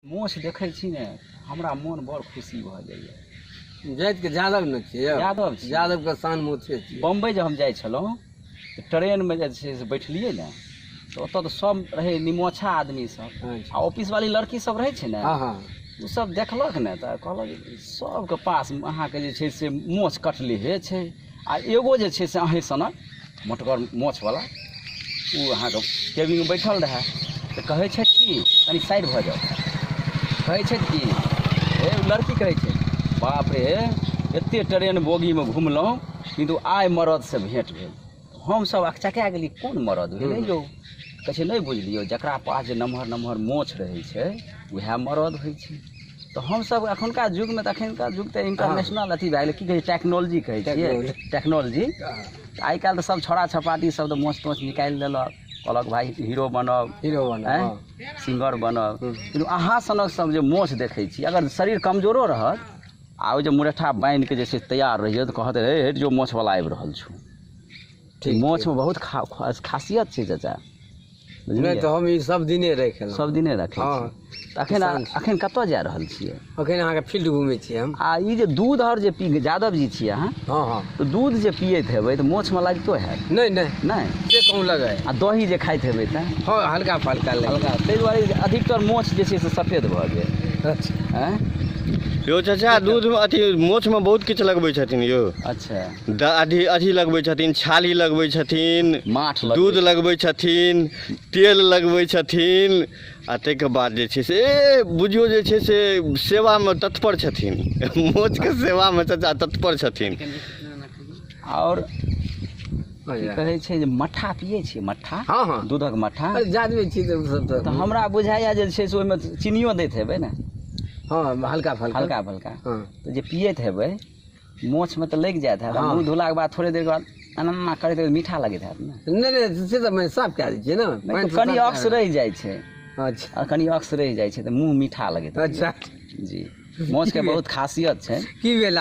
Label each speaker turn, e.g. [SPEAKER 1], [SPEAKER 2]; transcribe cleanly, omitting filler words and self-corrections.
[SPEAKER 1] मोछ देखै छी ने, हमरा मोन बड़ खुशी भऽ जाइए।
[SPEAKER 2] जातिके यादव ने छियै यौ।
[SPEAKER 1] यादव छियै।
[SPEAKER 2] यादवके शान मोछे छियै।
[SPEAKER 1] बम्बई जे हम जाइ छलहुँ तऽ ट्रेनमे जे छै से बैठलियै ने, तऽ ओतऽ तऽ सब रहै निमोछा आदमी सब।
[SPEAKER 2] अच्छा।
[SPEAKER 1] आ ऑफिस वाली लड़की सब रहै छै ने,
[SPEAKER 2] हँ हँ
[SPEAKER 1] ओ सब देखलक ने तऽ कहलक सबके पास अहाँके जे छै से मोछ कटलेहे छै, आ एगो जे छै से अहीँ सनक मोटगर मोछवला ओ अहाँके केबिनमे बैठल रहए। तऽ कहै छथि कि कनि साइड भऽ जाउ। कहै छथि कि हे लड़की, कहै छै बाप रे एते ट्रेन बोगीमे घुमलहुँ किन्तु आइ मरदसँ भेँट भेल। हमसब अकचका गेलियै, कोन मरद भेलै यौ? कहै छै नहि बुझलियौ, जकरा पास जे नमहर नमहर मोछ रहै छै उएह मरद होइ छै। तऽ हमसब एखुनका युगमे तऽ एखुनका युग तऽ इंटरनेशनल अथी भए गेलै, की कहै छै, टेक्नोलॉजी कहै छियै, टेक्नोलॉजी। आइ काल्हि तऽ सब छौड़ा छपाटी सब तऽ मोछ तोछ निकालि देलक, कहलक भाइ हीरो बनब,
[SPEAKER 2] हीरो बनब,
[SPEAKER 1] आँय, सिंगर बनब। किन्तु अहाँ सनक सब जे मोछ देखै छी, अगर शरीर कमजोरो रहत आ ओ जे मुरेठा बान्हिके जे छै तैयार रहियौ तऽ कहत हे हेट जो मोछवला आबि रहल छौ।
[SPEAKER 2] ठीक,
[SPEAKER 1] मोछमे बहुत खासियत छै चाचा, बुझलियै?
[SPEAKER 2] नहि तऽ हम ई सब दिने राखि लेलहुँ।
[SPEAKER 1] सब दिने राखै
[SPEAKER 2] हँ।
[SPEAKER 1] छी। तऽ
[SPEAKER 2] किसान छी।
[SPEAKER 1] अखन कतऽ जा रहल छियै?
[SPEAKER 2] अखन अहाँके फील्ड घुमै छियै हम।
[SPEAKER 1] आ ई जे दूध आओर जे पी, यादव जी छियै अहाँ?
[SPEAKER 2] हँ हँ।
[SPEAKER 1] तऽ दूध जे पियैत हेबै तऽ मोछमे लागितो हैत?
[SPEAKER 2] नहि नहि।
[SPEAKER 1] नहि?
[SPEAKER 2] से कहूँ लगै।
[SPEAKER 1] आ दही जे खाइत हेबै तऽ?
[SPEAKER 2] हँ, हल्का फल्का लागि।
[SPEAKER 1] हल्का, ताहि दुआरे अधिकतर मोछ जे छै से सफेद भऽ गेल।
[SPEAKER 2] अच्छा।
[SPEAKER 1] आँय?
[SPEAKER 3] यौ चाचा, दूधमे अथी मोछमे बहुत किछु लगबै छथिन यौ।
[SPEAKER 1] अच्छा।
[SPEAKER 3] अथी अथी लगबै छथिन, छाली लगबै छथिन,
[SPEAKER 1] माठ लगबै,
[SPEAKER 3] दूध लगबै छथिन, तेल लगबै छथिन, आ ताहिके बाद जे छै से बुझियौ जे छै से सेवामे तत्पर छथिन, मोछके सेवामे चाचा तत्पर छथिन।
[SPEAKER 1] आओर की कहै छै जे मट्ठा पियै छियै? मट्ठा?
[SPEAKER 2] हँ हँ।
[SPEAKER 1] दूधक मट्ठा?
[SPEAKER 2] अरे जादबे छी तऽ सब
[SPEAKER 1] तऽ हमरा बुझाइया जे छै से ओहिमे चीनियो दैत हेबै ने?
[SPEAKER 2] हँ, हल्का फल्का।
[SPEAKER 1] हल्का फल्का।
[SPEAKER 2] हँ।
[SPEAKER 1] तऽ जे पियैत हेबै मोछमे तऽ लागि जाइत हैत।
[SPEAKER 2] हँ।
[SPEAKER 1] मुँह धोलाके बाद थोड़े देरके बाद एना एना करैत करैत मीठा लगैत हैत ने?
[SPEAKER 2] नहि नहि, से तऽ साफ कए दै छियै ने।
[SPEAKER 1] नहि,
[SPEAKER 2] पानि
[SPEAKER 1] तऽ कनि
[SPEAKER 2] साफ
[SPEAKER 1] अक्स
[SPEAKER 2] कए
[SPEAKER 1] रहि जाइ छै।
[SPEAKER 2] अच्छा।
[SPEAKER 1] आ कनि अक्स रहि जाइ छै तऽ मुँह मीठा लगैत रहैए।
[SPEAKER 2] अच्छा।
[SPEAKER 1] जी, मोछके बहुत खासियत छै।
[SPEAKER 2] की भेल?